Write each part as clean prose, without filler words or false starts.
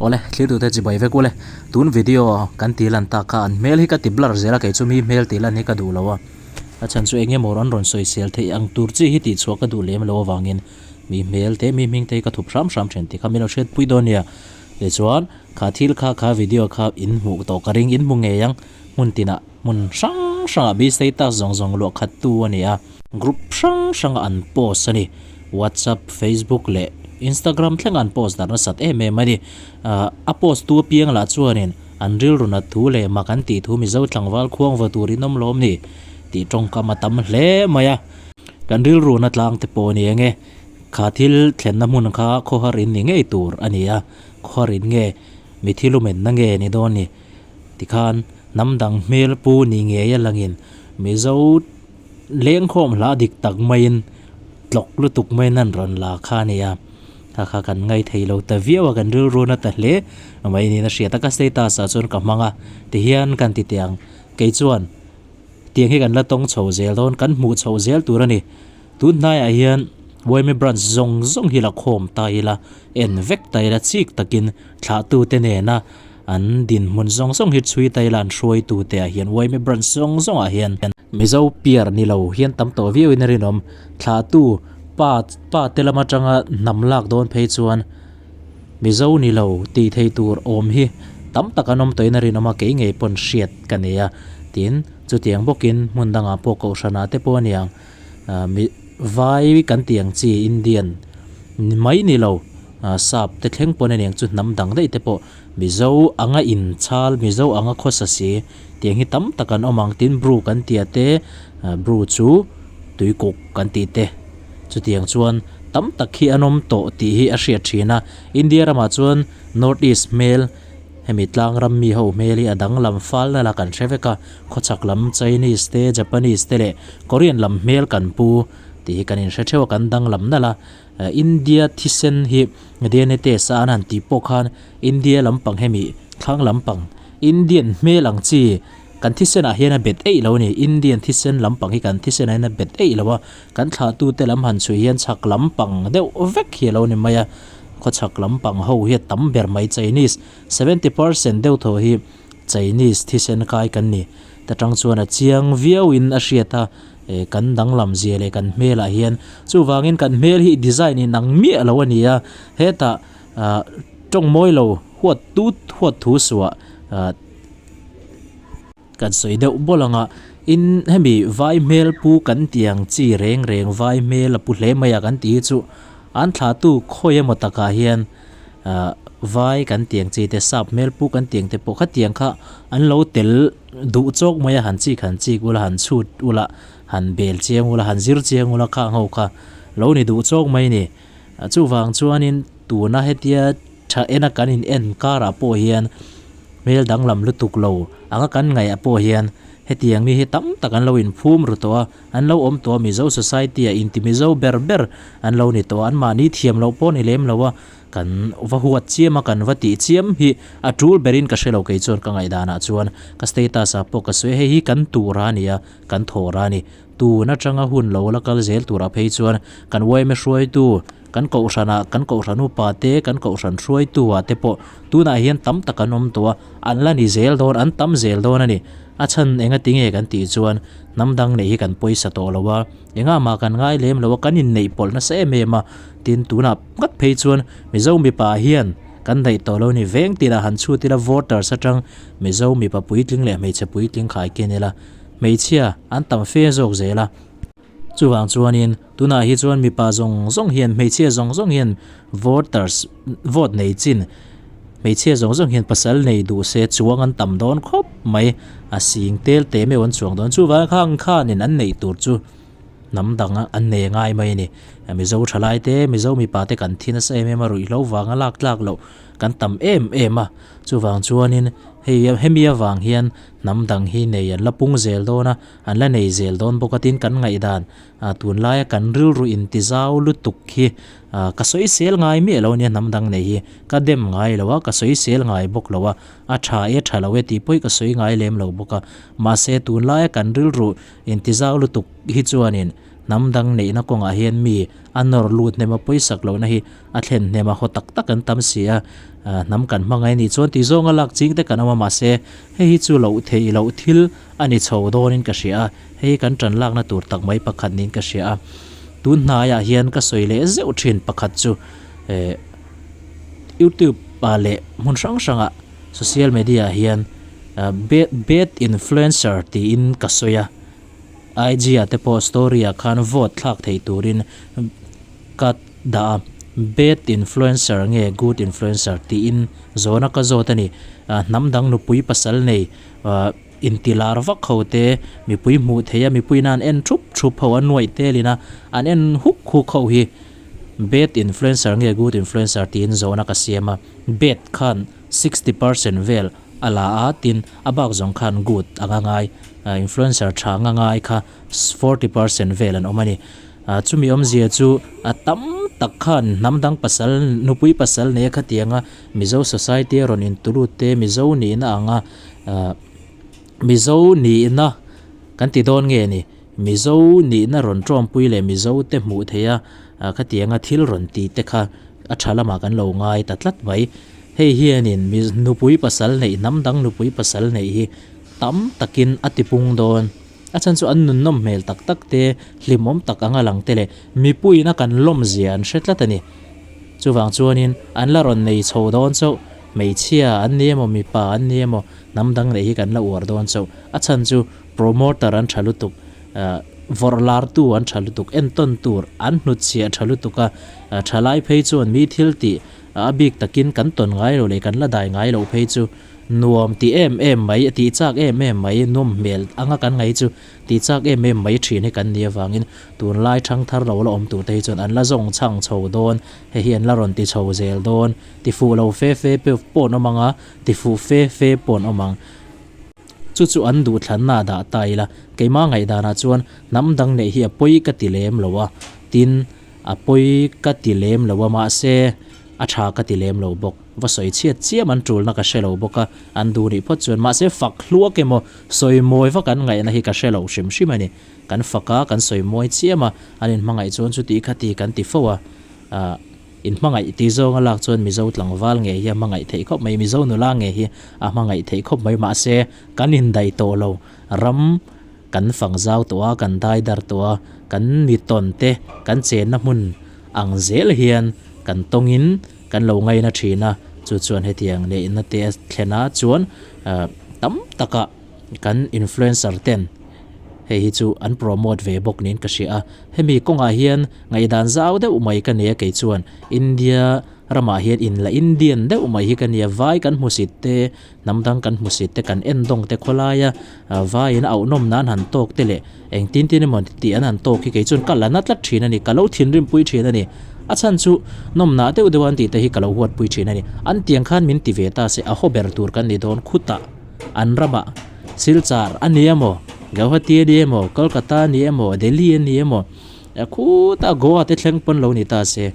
Awle, thlirtute chibai vek ule. Tun video kan tih lan tak kha an hmel hi ka ti blur zel a, kei chu mi hmel tih lan hi ka duh lo a. A chhan chu eng emaw an rawn sawisel theih ang tur chi hi tih chhuah ka duh lem lo avangin mi hmel te mi hming te hi ka thup hram hram thin tih kha min lo hriatpui dawn nia. Tichuan, kha thil kha kha video kha in hmuh tawh ka ring, in hmu ngei ang hmun tinah. Hmun hrang hrangah mi status zawng zawng luah khat tu a ni a. Group hrang hranga an post a ni. WhatsApp, Facebook leh Instagram thlenga an post darh nasat em em a ni. A post tu apiang lah chuanin an rilru nat thu leh mak an tih thu Mizo tlangval khuang va tur in awm lawm ni tih tawngkam a tam hle mai a. Kan rilru na tlang te pawh a ni eng e. Kha thil thlenna hmun kha khawhar in ni ngei tur a ni a. Khawhar in nge mi thil umenna nge ni dawn ni. Tikhan hnam dang hmel pu ni ngei a langin Mizo lengkhawm hla dik tak maiin tlawk lutuk maiin an rawn la kha a nia. Kha kha kan ngai thei lo ta viau a, kan rilru na ta hle mai niin a hriat a, ka status ah chuan ka hmang a, tihian kan ti teh ang. Kei chuan tiang hi kan la tawng chho zel dawn, kan hmuh chhoh zel tur a ni. Tun hnaiah hian Yma branch zawng zawng hi la khawm ta ila, en vek ta ila chik takin thlahtute nena an dinhmun zawng zawng hi chhui ta ila an hruaitute ah hian Yma branch zawng zawng ah hian Mizo piar ni lo hian tam tawh viau in a rinawm. Thlahtu pa pa te lam atanga hnam lak dawn phei chuan Mizo ni lo tih thei tur awm hi tam tak an awm tawh in a rinawm a, kei ngei pawn hriat ka nei a. Tin, chutiang bawkin hmun dangah pawh kohhranah te pawh a niang. Mi vai kan tih ang chi Indian ni mai ni lo sap te thleng pawn a niang chu hnam dang daih te pawh Mizo anga inchhal Mizo anga khawsa si tiang hi tam tak an awm ang tin Bru kan tih ah te Bru chu tuikuk kan tih te chutiang chuan tam tak hi an awm tawh tih hi a hriat thin a India ramah chuan North East hmel Hemi tlang ram mi ho hmel hi a danglam fal nalh a kan hre vek a, khawchhak lam Chinese te, Japanese te leh Korean lam hmel kan pu tih hi kan inhre theuh a, kan danglam nalh a. India thisen hi DNA test a an han tih pawh khan India lampang hemi thlang lampang Indian hmel ang chi kan thisen ah hian a bet eih lo a ni. Indian thisen lampang hi kan thisen ah hian a bet eih lo a, kan thlahtute lam han chhui hian chhak lampang deuh vek hi a lo ni mai a. Khawchhak lampang ho hi a tam ber mai Chinese 70% deuh thaw hi Chinese thisen kai kan ni. Ta tang chuan a chiang viau in a hriat a, eh kan danglam zia leh kan hmel ah hian chuvangin kan hmel hi design in ang miah lo a ni a, hetah ah tawng mawi lo huat tut huat thu suah ah Kan sawi deuh bawlh ang a, in hemi vai hmel pu kan tih ang chi reng reng vai hmel a pu hle mai a kan tih hi chu an thlahtu khawi emaw takah hian ah vai kan tih ang chi te sap hmel pu kan tih ang te pawh khatiang kha an lo tel duh chawk mai a han chik han chik ula han chhut ula han bel chiang ula han zir chiang ula khang ho kha lo ni duh chawk mai a ni. Chuvang chuanin tuna hetia tha ena kan in en karah pawh hian hmel danglam lutuk lo anga kan ngaih ah pawh hian hetiang mi hi tam tak an lo inphum ru tawh a, an lo awm tawh a Mizo society ah inti Mizo ber ber an lo ni tawh a, anmahni thiam loh pawh ni lem lo a, kan va huat chiam a kan va tih chiam hi a tul berin ka hre lo kei chuan ka ngaihdan ah chuan ka status ah pawh ka sawi a hei hi kan tur a ni a kan thawr a ni tun atanga hun lo la kal zel turah phei chuan kan yma hruaitu Kan kohhranah, kan kohhran upa te, kan kohhran hruaitu ah te pawh tunah hian tam tak an awm tawh a, an la ni zel dawn, an tam zel dawn a ni. A chhan enga tinge kan tih chuan hnam dang neih hi kan pawisa tawh lo a, engah mah kan ngai lem lo a, kan inneih pawlh nasa em em a, tin tunah ngat phei chuan Mizo mipa hian kan daih tawh lo a ni. Veng tinah han chhut ila voters atang Mizo mipa puitling leh hmeichhe puitling khai ken ila hmeichhia an tam fe zawk zel a. Chuvang chuanin tunah hi chuan mipa zawng zawng hian hmeichhia zawng zawng hian voters vote nei chin hmeichhia zawng zawng hian pasal nei duh se chuang an tam dawn khawp mai a sing tel teh meuh an chuang dawn chuvang khang khanin an neih tur chu hnam dang an nei ngai mai a ni Mizo thalai te Mizo mipa te kan thi nasa em em a ruihhlo vanga lak tlak loh kan tam em em a chuvang chuanin hei hemi avang hian hnam dang hi nei an la pung zel dawn a. An la nei zel dawn bawk a tin kan ngaihdan ah tunlaia kan rilru intizau lutuk hi ah ka sawi sel ngai miah lo ania hnam dang nei hi ka dem ngai lo a ka sawi sel ngai bawk lo a a tha e tha lo e tih pawh hi ka sawi ngai lem lo bawk a mahse tunlaia kan rilru intizau lutuk hi chuanin Hnam dang neihna kawngah hian mi a nawr lut hnem a pawisak lohna hi a thlen hnem a haw tak tak an tam si a, hnam kan hmangaih a nih chuan tih zawnga lak ching te kan awm a mahse hei hi chu loh theih loh thil a ni chho dawnin ka hria a, hei hi kan tan lakna tur tak mai pakhat niin ka hria a. Tun hnaiah hian ka sawi leh zeuh thin pakhat chu eh youtube ah leh hmun hrang hrangah social media ah hian bad influencer tiin ka sawi a, IG ah te pawh story ah khan vote thlak thei turin ka dah a, bad influencer nge good influencer tiin zawhna ka zawt a ni. Hnam dang nupui pasal nei inti lar vak ho te, mipui hmuh theih a, mipuiin an en thup thup ho, an nuaih telin a, an en huk huk ho hi bad influencer nge good influencer tiin zawhna ka siam a, bad khan 60% vel a la a, tin a bak zawng khan good anga ngai, influencer tha anga ngai kha 40% vel an awm a ni. Chumi awmzia chu a tam tak khan hnam dang pasal, nupui pasal nei a khatianga Mizo society a rawn intulut te, Mizo nihna anga Mizo nihna kan ti dawn nge ni, Mizo nihna rawn tawmpui leh Mizo te hmuh theih a khatianga thil rawn ti te kha a tha lamah kan lo ngai ta tlat mai. Hei hianin nupui pasal neih, hnam dang nupui pasal neih hi tam takin a tipung dawn. A chhan chu an nunnawm hmel tak tak te, hlimawm tak anga lang te leh mipuiin a kan lawmzia an hre tlat a ni. Chuvang chuanin an la rawn nei chho dawn chauh, hmeichhia an ni emaw mipa an ni emaw hnam dang neih hi kan la uar dawn chauh. A chhan chu promoter an tha lutuk, vawrh lartu an tha lutuk, entawn tur an hnutchhiah tha lutuk a, thalai phei chuan mi thil tih a bik takin kan tawn ngai lo leh kan la dai ngai loh phei chu Nuam ti em em mai, tih chak em em mai, nawm hmel anga kan ngaih chu tih chak em em mai thin hi kan nih avangin tunlai thangthar lo la awm tur te hi chuan an la zawng chhang chho dawn, hei hi an la rawn ti chho zel dawn, ti fuh lo fe fe pawh an awm ang a, ti fuh fe fe pawh an awm ang. Chu chu an duhthlanna a dah ta ila, keimah ngaihdanah chuan hnam dang neih hi a pawi ka ti lem lo a, tin a pawi ka ti lem lo a mahse a tha ka ti lem lo bawk. Va sawi chhiat chiam an tulna ka hre lo bawk a, an duh nih phawt chuan mahse fak hluak emaw sawi mawi vak an ngaihna hi ka hre lo hrim hrim a ni. Kan fak a, kan sawi mawi chiam a, an inhmangaih chuan chuti kha ti kan ti fo a, ah inhmangaih tih zawnga lak chuan Mizo tlangval ngei hi a hmangaih theih khawp mai, Mizo nula ngei hi a hmangaih theih khawp mai mahse kan indaih tawh lo ram Kan fang zau tawh a, kan dai dar tawh a, kan mi tawn te, kan chenna hmun ang zel hian kan tawngin kan lo ngaina thin a, chu chuan hetiang neihna te a thlen a chuan tam taka kan influencer ten hei hi chu an promote ve bawk niin ka hria a, hemi kawngah hian ngaihdan zau deuh mai ka nei a kei chuan India ramah hian inla Indian deuh mai hi ka nia, vai kan hmusit te Hnam dang kan hmusit te, kan endawng te khawlaia vaiin a auhnawm nan han tawk te leh engtin tin emaw tih an han tawk hi kei chuan ka la na tlat thin a ni, ka lo thinrimpui thin a ni. A chhan chu nawmnah deuh deuh an tih te hi ka lo huatpui thin a ni. An tiang khan min ti ve ta se a haw ber tur kan ni dawn khutah an ramah Silchar a ni emaw, Gauhati a ni emaw, Kolkata a ni emaw, Delhi a ni emaw, khutah Goa te thleng pawn lo ni ta se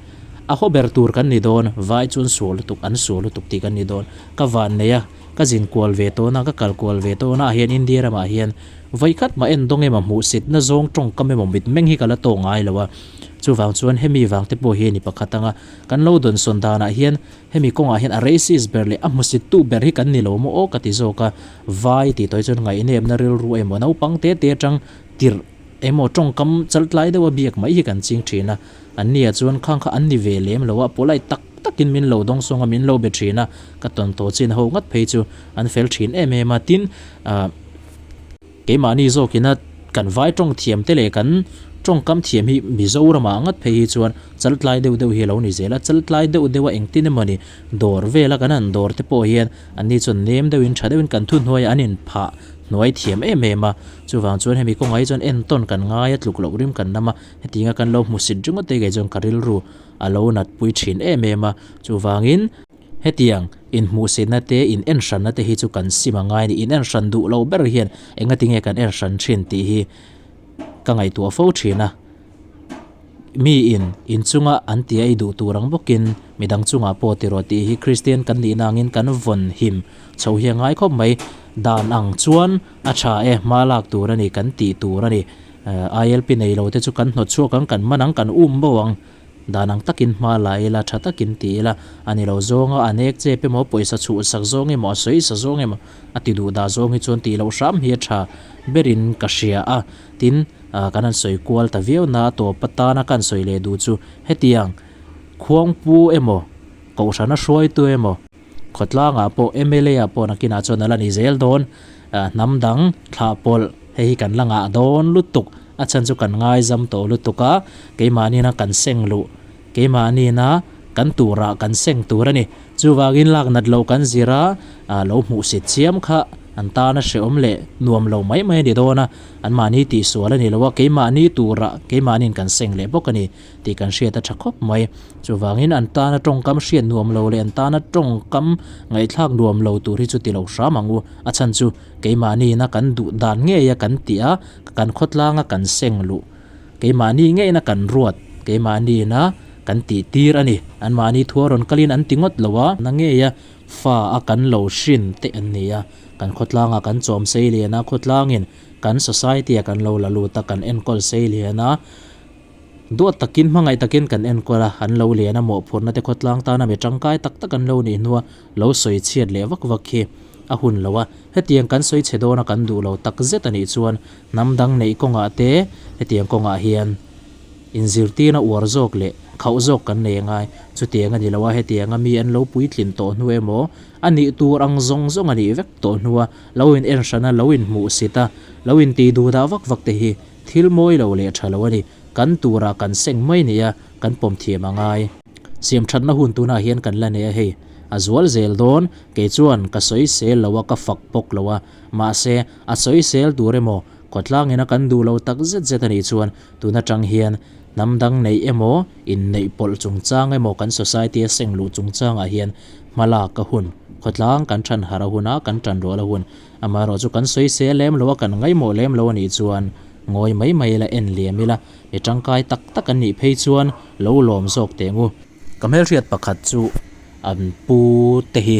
a haw ber tur kan ni dawn, vai chu an sual lutuk, an sual lutuk tih kan ni dawn. Ka van nei a, ka zin kual ve tawn a, ka kal kual ve tawn a hian India ramah hian vawi khat mah en dawng emaw hmuhsit na zawng tawngkam emaw mitmeng hi ka la tawk ngai lo a. Chuvang chuan hemi vang te pawh hi a ni pakhat ang a, kan lo dawnsawn danah hian hemi kawngah hian a racist ber leh a hmusit tu ber hi kan ni lo maw aw ka ti zawk a, vai tih tawh hi chuan ngaihnepna rilru emaw naupang te te atang tirh emaw tawngkam chaltlai deuha biak mai hi kan ching thin a, an nia chuan khang kha an ni ve lem lo a, polite tak takin min lo dawng sawng a, min lo be thin a, ka tawn tawh chin ho ngat phei chu an fel thin em em a, tin ah keimahni zawkina kan vai tawng thiam te leh kan tawngkam thiam hi Mizoramah ngat phei hi chuan chaltlai deuh deuh hi a lo ni zel a, chaltlai deuh deuh a engtin emaw ni dawr vela kan han dawr te pawh hian anni chuan nem deuhin tha deuhin kan thuhnuaiah an inphah hnuai thiam em em a, chuvang chuan hemi kawngah hi chuan entawn kan ngai a tluk loh rim kan lam a, hetianga kan lo hmusit ringawt te kei chuan ka rilru a lo natpui thin em em a, chuvangin hetiang inhmuhsitna te in enhranna te hi chu kan sim a ngai a ni, in enhran duh lo ber hian engatinge kan enhran thin tih hi ka ngaihtuah fo thin a, mi in inchunga an tia i duh tur ang bawkin midang chungah pawh ti rawh tih hi Kristian kan nihna angin kan vawn him chho hi a ngai khawp mai, dan ang chuan a tha e hma lak tur a ni kan tih tur a ni. ILP nei lo te chu kan hnawt chhuak ang, kan man ang, kan um bo ang. Dan ang takin hma la ila, tha takin ti ila, a ni lo zawnga a nek chep emaw, pawisa chhuhsak zawng emaw, a sawi sa zawng emaw, a ti duh dah zawng hi chuan tih loh hram hi a tha berin ka hria a. Tin, kan han sawi kual ta viau na a tawp atana ka han sawi leh duh chu hetiang khuangpu emaw, kohhrana hruaitu emaw, Khawtlangah pawh mla ah pawh nakinah chuan a la ni zel dawn. Hnam dang thlah pawlh hei hi kan la ngah dawn lutuk. A chhan chu kan ngaizam tawh lutuk a, keimahniina kan seng luh, keimahniina kan turah kan seng tur a ni. Chuvangin lak nat loh kan zir a, lo hmuhsit chiam kha an tana hrehawm leh nuam lo mai mai a ni dawn a, anmahni tihsual a ni lo a, keimahni turah keimahniin kan seng leh bawk a ni. tih kan hriat a tha khawp mai. Chuvangin an tana tawngkam hriat nuam lo leh an tana tawngkam ngaihthlak nuam lo tur hi chu ti lo hram ang u. A chhan chu keimahniina kan duh dan ngeia kan tih a, kan khawtlanga kan seng luh, keimahni ngeina kan ruat, keimahniina kan tih tir a ni. Anmahni thua rawn kalin an ti ngawt lo a, na ngeia fa a kan lo hrin te an ni a, kan khawtlanga kan chawm sei lian a, khawtlangin kan society-a kan lo la lut a, kan enkawl sei lian a. Duat takin, hmangaih takin kan enkawl a, an lo lian a, mawhphurhna te khawtlang tana mi tangkai tak tak an lo nih hnua lo sawi chhiat leh vak vak hi a hun lo a. Hetiang kan sawi chhe dawna kan duh lo tak zet a nih chuan hnam dang neih kawngah te hetiang kawngah hian inzirtirna uar zawk leh khauh zawk kan nei angai. Chutiang a ni lo a, hetianga mi an lo puitlin tawh hnu emaw a nih tur ang zawng zawng a nih vek tawh hnua lo in en hran a, lo in hmuhsit a, lo in tih duhdah vak vak te hi Thil mawi lo leh tha lo a ni. Kan turah kan seng mai nia, kan pawm thiam a ngai. Siam thatna hun tunah hian kan la nei a hei. A zual zel dawn, kei chuan ka sawi sel lo a, ka fak bawk lo a. Mahse, a sawi sel tur emaw, khawtlangin a kan duh lo tak zet zet a nih chuan tun atang hian hnam dang neih emaw, inneih pawlh chungchang emaw kan society a seng luh chungchangah hian hma lak a hun. Khawtlang kan than harh a hun a, kan tan rual a hun. Amaherawh chu kan sawi se lem lo a, kan ngaihmawh lem lo a nih chuan ngawi mai mai ila, en liam ila, mi tangkai tak tak an nih phei chuan lo lawm zawk teh ngu. Ka hmelhriat pakhat chu an pu te hi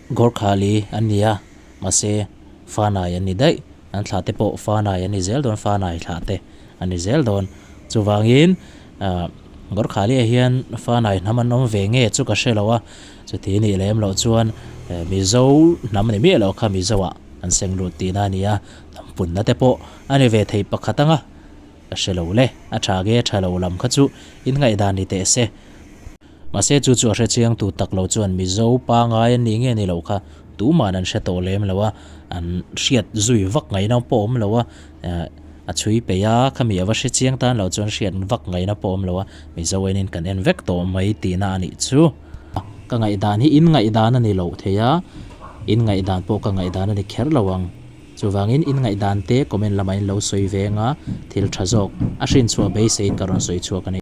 Gorkhali an ni a, mahse Fanai an ni daih, an thlah te pawh Fanai an ni zel dawn, Fanai thlah te an ni zel dawn. Chuvangin Gorkhali ah hian Fanai hnam an awm ve nge chu ka hre lo a, chuti nih lem loh chuan Mizo hnam a ni miah loh kha Mizo ah an seng lut tihna a ni a, hnam punna te pawh a ni ve thei pakhat ang a, ka hre lo le, a tha nge tha lo lam kha chu in ngaihdan ni teh se. Mahse chu chu a hre chiang tu tak lo chuan Mizo pangai an nih nge ni loh kha tuman an hre tawh lem lo a, an hriat zui vak ngaihna pawh awm lo a, a chhui peih a, khami a va hre chiang tan lo chuan hriat vak ngaihna pawh awm lo a, Mizo enin kan en vek tawh mai tihna a nih chu. Ka ngaihdan hi in ngaihdan a ni loh thei a, in ngaihdan pawh ka ngaihdan a ni kher lo ang. Chuvangin in ngaihdan te comment lamah in lo sawi veng a, thil tha zawk a hrinchhuah beiseiin ka rawn sawi chhuak a ni.